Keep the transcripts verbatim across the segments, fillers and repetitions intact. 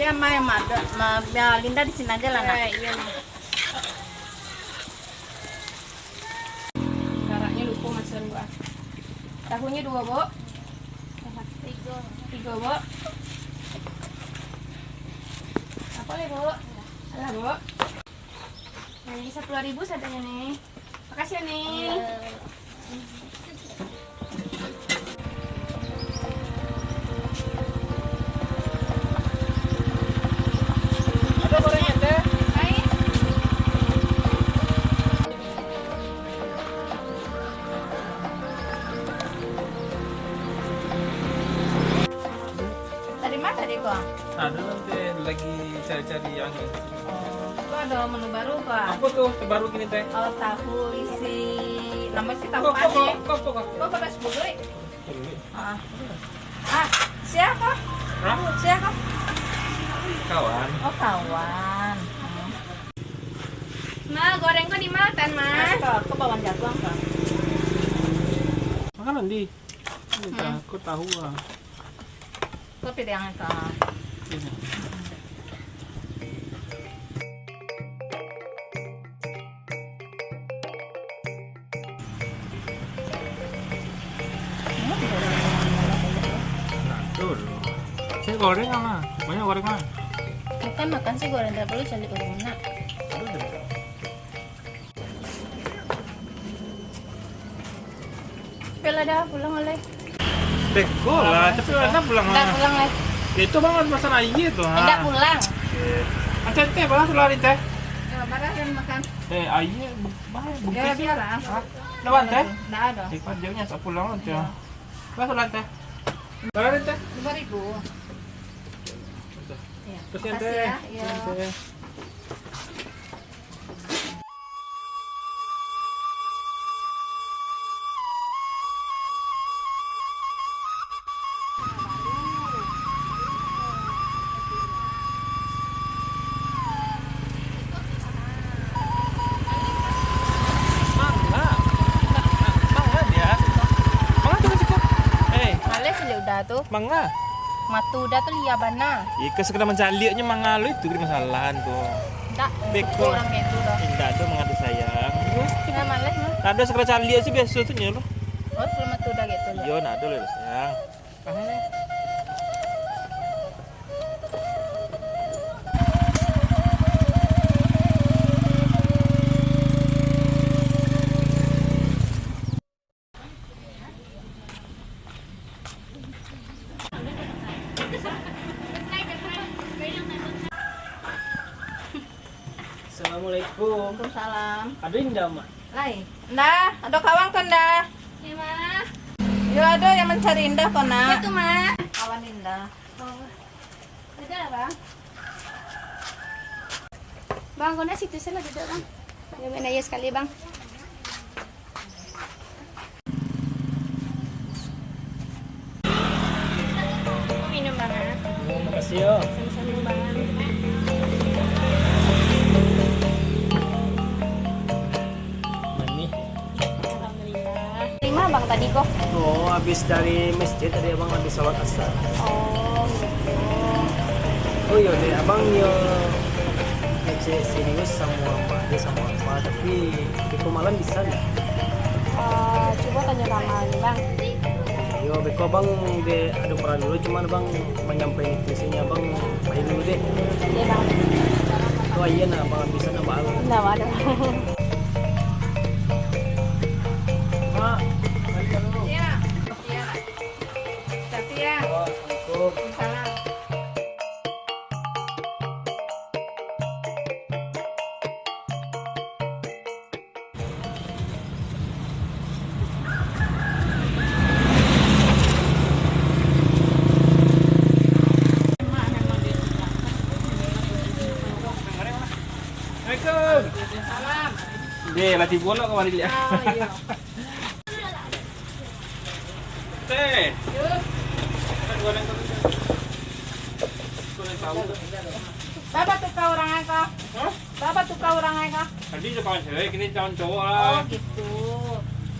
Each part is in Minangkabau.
Mai, ma, ma, ma, Linda di sini aja lah, nak. Eh, iya, Ma. Garaknyo lupo masuakan gua. Tahunyo duo, Bu. Tigo. Tigo, Bu. Apo lai, Bu? Alah, Bu. Nah, ini sapuluah ribu sajonyo, Ni. Makasih, Ni. Ado goreng, Teh? Baik. Dari ma tadi ko? Ado, Teh, lagi cari-cari angin. Ko ado menu baru ko? Apo tu terbaru kini, Teh? Oh, tahu isi, namo isi tahu panas. Ko, ko, ko, ko, ko. Ko pedas bulik. Ah. Ah, sia ko? Hah? Sia ko? Kawan. Oh, kawan. Hmm. Ma, goreng ko di ma, Tan, Ma? Mas, ko, ko bawang jaguang, ko. Makanan di. Ini. Hmm. Ko tahu ah. Ko piriang, ko. Ini. Nah, tu. Saya goreng lah. Banyak goreng lah. Makan, makan sih goreng, tak perlu cari urang nak. Tapi lah dah, pulang lah. Beko lah, tapi lah dah pulang lah. Dah pulang lah. Ya, itu bang harus masak aia tu, ha. Dah pulang. Oke. Macam teh, bang, sudah hari teh. Ya, barang yang makan. Eh, aia, bu-, bang, bungkus. Ya, biarlah. Ha? Lawan teh? Ndak ada. Eh, panjangnya tak pulang lah, teh. Ya. Bang, sudah teh. Berapa teh? Lima ribu. Sudah. Ya. Kasihan, teh. Makasih ya. Ya. Kasihan, teh. Manga. Manga dia. Manga tu kan situ. Eh. Maleh caliak Uda tu. Manga. Mato Uda tu lia bana. Iko sakadar mancaliaknyo manga lo itu jadi masalahan tu. Ndak, beko. Urang kayak tu doh. Indak tu manga tu sayang. Nah, maleh mah. Ado sakadar caliak sih biaso tu nyo lo. Oh, sakadar mato Uda kayak tu lo. Yo, ndak ado lo sayang. Paham ni? Assalamualaikum. Waalaikumsalam. Ado Indah, Mak? Lai. Indah, ado kawan ko, Indah? Iya, Mak. Yo, ado yang mancari Indah ko, Nak. Itu, Mak. Kawan Indah. Oh. Ada, Bang? Bang, ko nak situ salah duduk, Bang. Ya, Bang, ya sekali, Bang. Minum, Bang, ah. Terima kasih, yo. Sama-sama, Bang. Manih. Alhamdulillah. Dari ma Abang tadi ko? Oh, habis dari masjid tadi, Abang habis salat asar. Oh, gitu. Oh, iyo, dek Abang yo ngecek serius samo Apak, dek, samo Apak, tapi beko malam bisa ndak? Eh, cubo tanyo ka Amal ni, Bang. Iyo, beko Abang dek ado paralu dulu, cuman Abang manyampaian itu, isinya Abang pai dulu deh. Iya, Bang. Ko aia nak Abang bisa nak baru. Ndak ado. Mak, balik dulu. Iya. Iya. Tapi ya. Assalamualaikum. Salam. Assalamualaikum. Salam. Deh, lah tibo lo ka mari, Lia. Oh, iya. Teh. Yo. Kan goreng tu. Goreng tahu. Bara tuka urang ai ko? Hah? Bara tuka urang ai ko? Tadi tu kawan cewek, kini kawan cowok lah. Oh, gitu.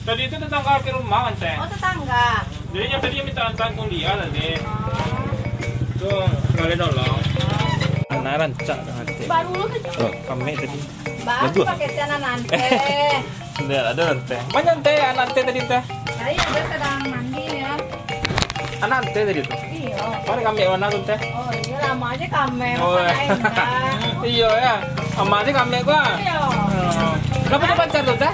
Tadi itu tetangga ke rumah kan, Teh? Oh, tetangga. Jadi yang tadi yang minta antar kuliah tadi. Oh. Tu, kalian tolong. Oh. Nah, rancak dah nanti. Baru lu tu. Oh, kami tadi. Baru. Lagu. Pakai celana nanti. Ndak ada nanti. Mana nanti, anak nanti tadi teh? Saya ada sedang mandi ya. Anak nanti tadi tu. Iya. Mana kami mana tu teh? Oh, iya lama aja kami. Oh. Masa lain dah. Iya ya. Sama aja kami gua. Iya. Oh. Lah punya pacar tu teh?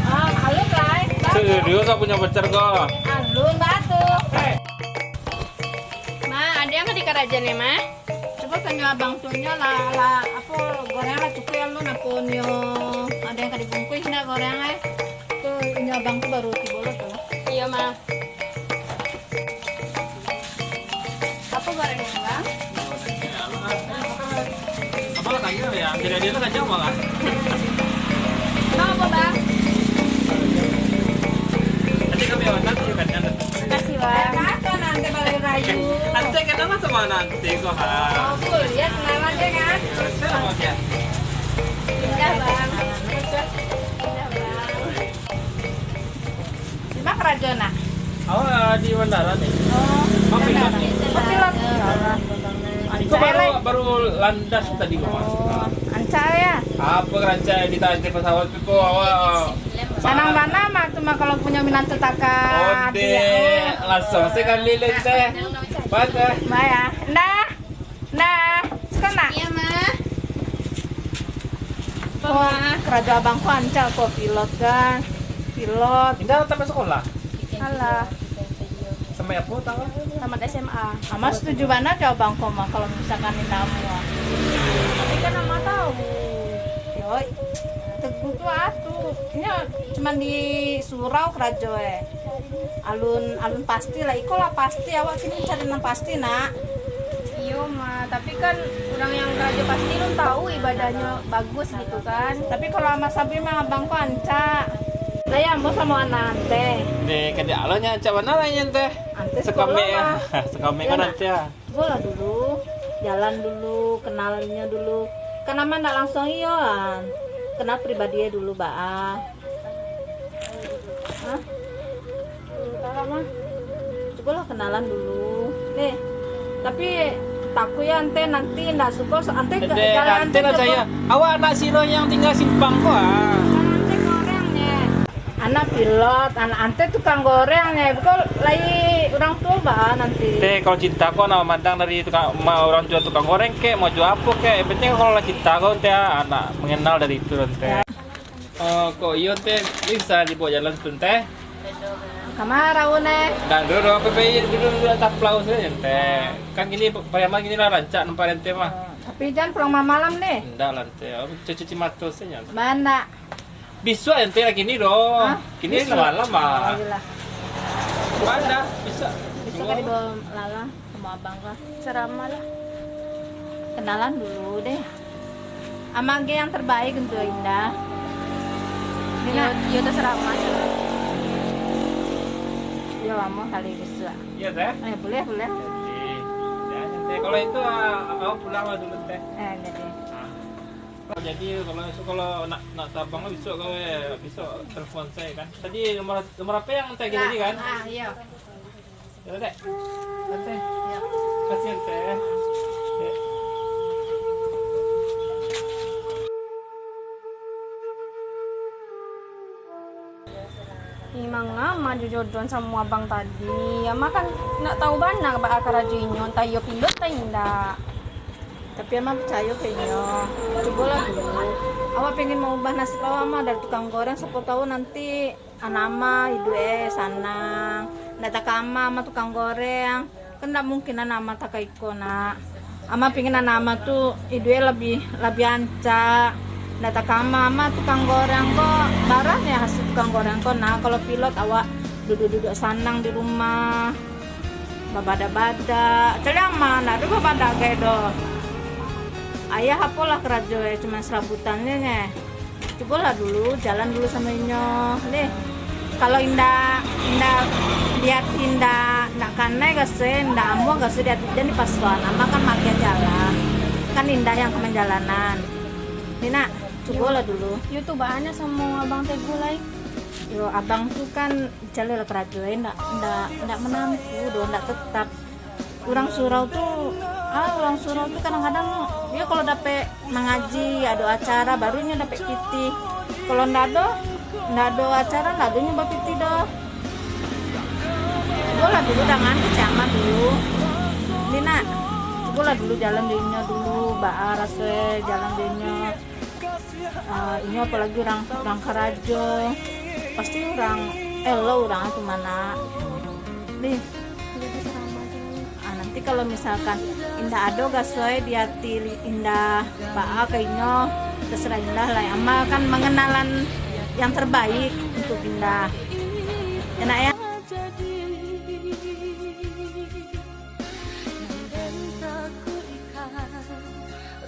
Ah, alun lah. Serius lah punya pacar kau? Alun batu. Ma, ada yang di karaja ni, Ma? Coba tanya abang tu nyo lah, lah, apo, goreng lah cukup ya lu, apo nyo ada yang ka dibungkus ndak goreng eh? Tu inyo abang tu baru tibo lo tu. Iya, Ma. Apa goreng, Bang? Apa lah tanya ya? Jadi dia lah tanya apa lah? Bang, apa, Bang? Nanti kami awak nanti kan, kan? Makasih, Bang. Nanti balik rayu. Nanti kenapa sama nanti kok, ha? Oh, kuliah kenalan deh, kan? Saya mau dia. Indah, Bang. Indah, Bang. Di mana karajo, nak? Awak di bandara ni. Oh, bandara. Pilot. Oh, pilot. Iko baru, baru landas tadi kok, Mas. Oh, rancak ya? Apa rancak di tadi pesawat tu kok awak? Sanang bana mah tu mah kalau punya minantu taka. Ode, langsung sekali le teh. Baik. Bayar. Nah. Nah, suka nak? Iya, Ma. Wah, karajo abang ko rancak ko, pilot kan. Pilot. Indah tamat sekolah? Alah. Sampai apa tamat? Tamat S M A. Ama setuju bana jo abang ko mah kalau misalkan Indah mau. Tapi kan Ama tahu. Yoi. Tentu tu atu. Nya cuman di surau karajo eh. Alun, alun pasti lah. Iko lah pasti, awak kini cari nan pasti, nak. Iyo, Ma. Tapi kan urang yang karajo pasti alun tahu ibadahnyo bagus gitu kan. Tapi kalau Ama Sabri mah abang ko rancak. Lah ya, ambo samo anak ante. Deh, kadiak lo nyo rancak bana lah nyo ante. Ante sekolah, Ma. Sekolah ko nanti ah. Cubolah dulu, jalan dulu, kenalnyo dulu. Kan Ama ndak langsung iyo an. Kenal pribadinyo dulu, baa. Hah? Entahlah, Mah. Cubolah kenalan dulu. Deh. Tapi takuik ya ante nanti ndak suko, so-, ante ga-, Deh, jalan ante lah cubo. Caya. Awak anak siro yang tinggal simpang ko, ah. Kan ante gorengnyo. Anak pilot, anak ante tukang gorengnyo. Bukan lai urang tuo baa nanti. Teh, kalau cinta ko nak mandang dari tukang, ma-, urang jual tukang goreng kek, mau jual apo kek. Yang penting kalau lah cinta ko, ante anak mengenal dari itu, ante. Ya. Eh, kok iyo, Teh, bisa dibawa jalan tu, Teh? Kama, Raun, eh? Dah, dulu, dulu, apa, apa, dulu, dulu, atas pelau saja, Teh. Kan gini, Pariaman gini lah rancak nampak Teh mah. Tapi jangan pulang malam-malam, deh. Ndak lah, Teh. Cuci-cuci mata saja. Mana? Bisuak, Teh, lah gini, doh. Hah? Gini lah malam, ah. Oh, iyalah. Mana? Bisuak. Bisuak kan dibawa Lala. Sama abang lah. Ceramah lah. Kenalan dulu deh. Ama ge yang terbaik untuk Indah. Iyo, iyo, terserah Mas. Iyo, lama kali besok. Iya, Teh? Eh, boleh, boleh. Oke. Ya, Teh. Kalau itu, ah, aku pulang lah dulu, Teh. Eh, jadi. Ah. Jadi, kalau esok, kalau nak, nak tabang lah besok kau, eh, besok telepon saya kan. Tadi nomor, nomor apa yang Teh tadi kan? Ah, iya. Ya, Dek. Santai. Ya. Kasihan, Teh. Ya. Ih, manga Ama jo jodohan samo abang tadi. Ama kan ndak tahu bana baa karajo inyo, antah iyo pilot, antah indak. Tapi Ama picayo ka inyo. Cubolah dulu. Awak pengen maubah nasib awak, Ama, dari tukang goreng, siapo tahu nanti anak Ama iduik e sanang. Ndak takah Ama, Ama tukang goreng. Kan ndak mungkin anak Ama takah iko, nak. Ama pingin anak Ama tu iduik e labiah, labiah rancak. Ndak takah Ama, Ama tukang goreng ko, barang nian hasil tukang goreng ko, nak. Kalau pilot awak duduak-duduak sanang di rumah. Babadak-badak. Caliak Ama, ndak ado babadak gai doh. Ayah apolah karajo e, cuma serabutan se, neh. Cubolah dulu, jalan dulu samo inyo. Deh, kalau indak, indak, di ati indak, indak kanai gaso, indak amuah gaso di ati, jan dipasuan. Ama kan maakian jalan. Kan Indah yang ka manjalanan. Ni nak, cubolah dulu. Yo, tu baa nyo samo Abang Teguh lai. Yo, abang tu kan caliak lah karajo e, ndak, ndak, ndak menantu doh, ndak tetap. Urang surau tu Ah, urang surau tu kadang-kadang, yo, kalau dapek mangaji, ado acara, baru inyo dapek pitih. Kalau ndak ado, ndak ado acara, ndak ado inyo bapitih doh. Cubolah dulu dangan kecek Ama dulu. Dina, cubolah dulu jalan jo inyo dulu, baa raso e jalan jo inyo. Ah, inyo apolagi urang, urang karajo, pasti urang elo urang tu mana. Dih. Ah, nanti kalau misalkan indak ado gasuai di ati indak baa ka inyo, terserah indak lah. Ama kan mangenalan yang terbaik untuk indak. Enak ya?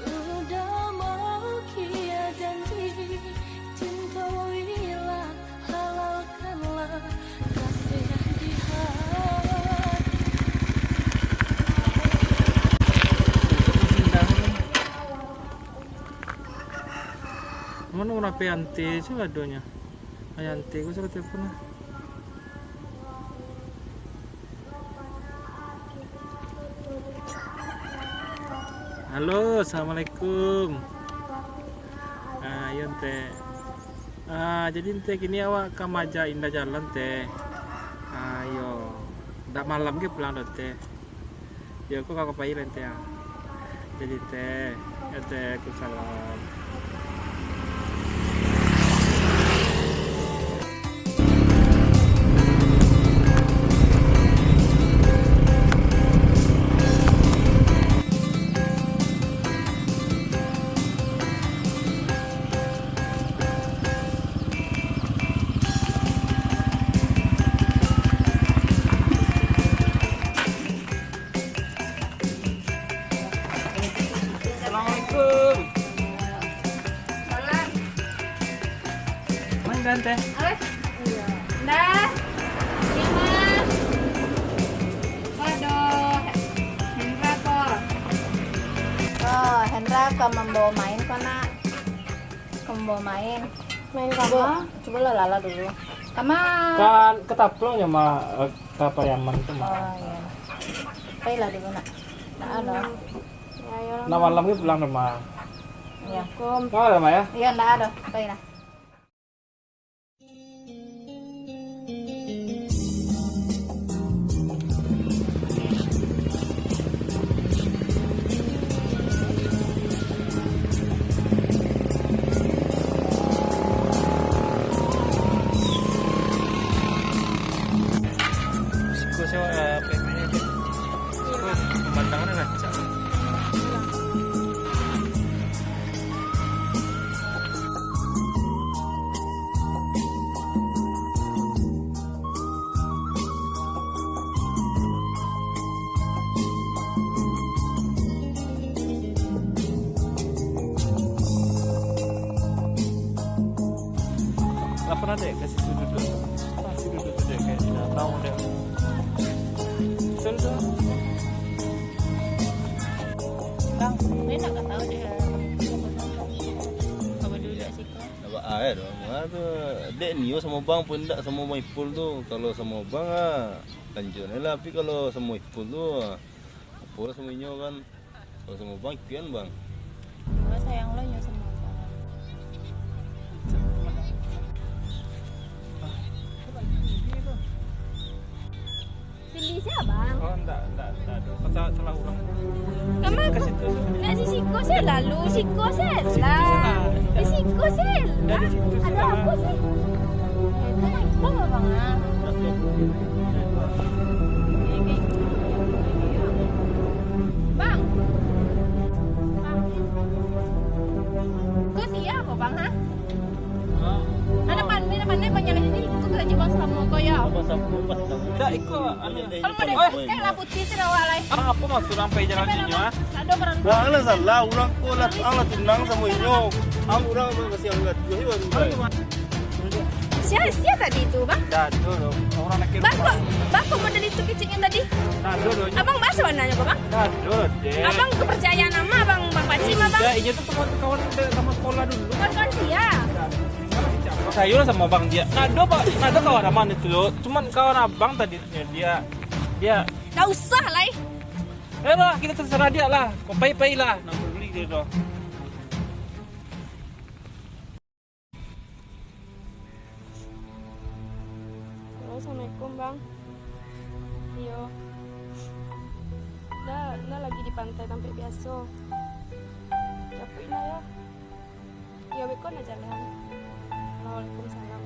Udah mau kia janji, cinta wila halalkanlah kasih di hati. Mano urang P N T tu adonyo? Ayah Ante ko suruh telepon lah. Halo, assalamualaikum. Ah, iyo, Ante. Ah, jadi, Ante, kini awak ka maajak Indah jalan, Ante. Ah, iyo. Ndak malam ge pulang doh, Ante. Yo, ko ka pai lah, Ante, ah. Jadi, Ante, Ante, waalaikumsalam. Assalamualaikum. Salam. Mangga, Teh? Halo. Iya. Dah. Iya, Mas. Waduh. Hendra ko. Oh, Hendra ka mambawa main ko, Nak. Ka mambawa main. Main ka ma? Cubo, cubolah Lala dulu. Ka ma? Ka, ka Taplong nyo, Ma, eh, ka Pariaman tu, Ma. Oh, iya. Pailah dulu, Nak. Nak anu. Hmm. Ya, ya. Nak malam ni pulang rumah. Iya. Assalamualaikum. Malam, Ma, ya? Iya, ndak ado. Pailah. Siko sayo, eh, payment aja. Pemandangan rancak. Lah pernah dek ka situ duduk? Pasti duduk tu dek, kayak tidak tahu dek. Betul tu. Bang, saya nak tahu dek. Apa dulu dek siko? Nampak air tu. Ha, tu. Dek nio samo bang pun ndak samo bang Ipul tu. Kalau samo bang, ah, lanjut lah. Tapi kalau samo Ipul tu, ah, apo lah samo inyo kan. Kalau samo bang, kian bang. Kalau sayang lo nyo samo bang. Cindy sia, Bang? Oh, ndak, ndak, ndak ado. Kata salah urang. Kama? Ka situ. Ndak di siko se lalu, siko se lah. Di siko se lah. Ndak di situ. Ado apo sih? Itu naik bang, Bang, ah. Bang. Bang. Ko sia ko, Bang, ha? Hah? Pandai-pandai, pandai-pandai panyalah ini, itu karajo bang samo ko, yo. Bang samo ko, Bang. Ndak, iko, anu. Kalau mau dek, eh, lah putih sudah awak lai. Abang, apo maksud sampai jalan inyo, ah? Bang lah salah, urang ko lah, ang lah tunang samo inyo. Ang urang kasiang gatuah, iyo, urang. Sia, sia tadi tu, Bang? Ndak ado doh. Urang laki. Bang kok, Bang kok model itu keciknya tadi? Ndak ado doh. Abang bahas warnanya kok, Bang? Ndak ado doh, Dek. Abang kepercayaan ama, Bang, Bang Pacim, Abang? Ndak, inyo tu teman kawan dari sama sekolah dulu. Kawan-kawan sia? Ndak. Percayolah sama Bang dia. Ndak ado, Pak. Ndak ado kawan ama itu, loh. Cuman kawan abang tadi dia, dia. Ndak usah lai. Eh, lah, kita terserah dia lah. Kau pai-pai lah. Nak beli dia dah. Halo, assalamualaikum, Bang. Iyo. Nda, nda lagi di pantai tampek biaso. Japuik lah, yo. Iyo, beko nak jalan. Waalaikumsalam.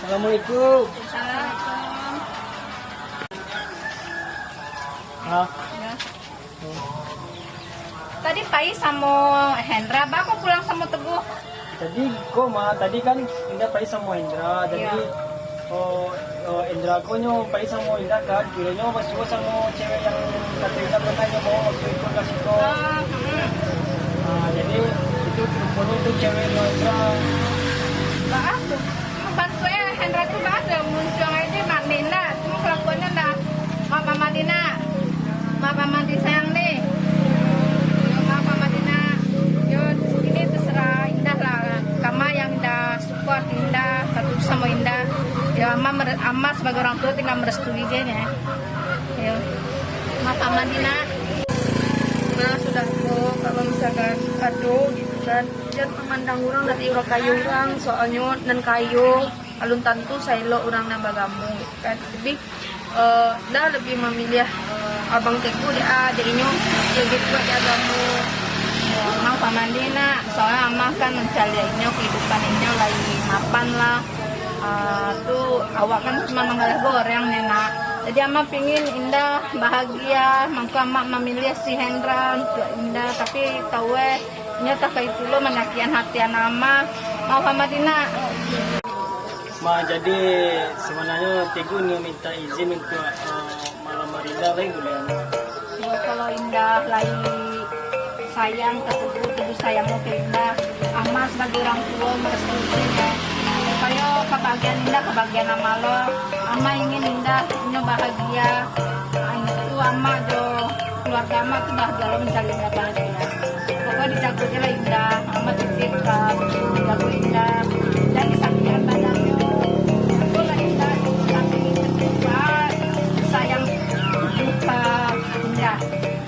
Assalamualaikum. Waalaikumsalam. Hah? Ya. Tadi pai samo Hendra, baa kok pulang samo Teguh? Tadi ko mah, tadi kan Indah pai samo Hendra, jadi, Iya. oh, oh, Hendra ko nyo pai samo Indah kan, kironyo basuo samo cewek yang kato Indah pernah nyo bawa waktu itu ka siko. Ah, hmm. Ah, jadi itu ruponyo itu cewek nyo Hendra. Baa tu? Bantuak e, Hendra tu baa tu, muncuang aja Madinah, cuma kelakuannya ndak. Maaf, Madinah. Maaf, Madinah sayang ni. Maaf, Madinah. Yo, ini terserah Indah lah. Kama yang Indah support Indah, satu sama Indah. Yo, Ama mere-, Ama sebagai orang tua tinggal merestui je nya. Yo. Maaf, Madinah. Nah, sudah tu, kalau misalkan ado gitu kan, jan mamandang urang dari urang kayo urang, soalnyo nan kayo alun tantu saelok urang nan baagamo gitu kan. Lebih, eh, Indah lebih mamiliah, eh, Abang Teguh dek, ah, dek inyo lebih kuat di agamo. Yo, Ama pamandi nak, soalnyo Ama kan mancaliak inyo, kehidupan inyo lai mapan lah. Ah, tu awak kan cuma manggaleh goreng ni nak. Jadi Ama pingin Indah bahagia, mangko Ama mamiliah si Hendra untuak Indah, tapi tau eh, inyo takai pulo manyakian hati anak Ama. Maaf Ama Dina. Ma, jadi sabananyo Teguh nio minta izin untuak, eh, malamar Indah lai buliah? Yo, kalau Indah lai sayang ka Teguh, Teguh sayang ka Indah, Ama sabagai urang tuo marestui yo. Supayo kabahagiaan Indah kabahagiaan Ama lo. Ama ingin Indah inyo bahagia. Ah, itu Ama jo keluarga Ama tu bahagia lo mancari Indah bahagia. Pokoknyo dijago je lah Indah. Ama titip ka Teguh, jago Indah. Jan disakian badannyo. Jago lah Indah, tapi Teguh sayang ka Indah.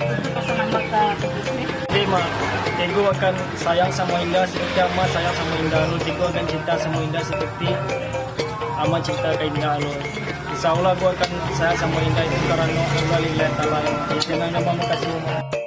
Itu pesan Ama ka Teguh. Jadi, Ma, Teguh akan sayang samo Indah seperti Ama sayang samo Indah lo. Teguh akan cinta samo Indah seperti Ama cinta ka Indah lo. Insya Allah, Teguh akan sayang samo Indah itu karano Allah lillahi ta'ala. Jadi, jangan lupa makasih.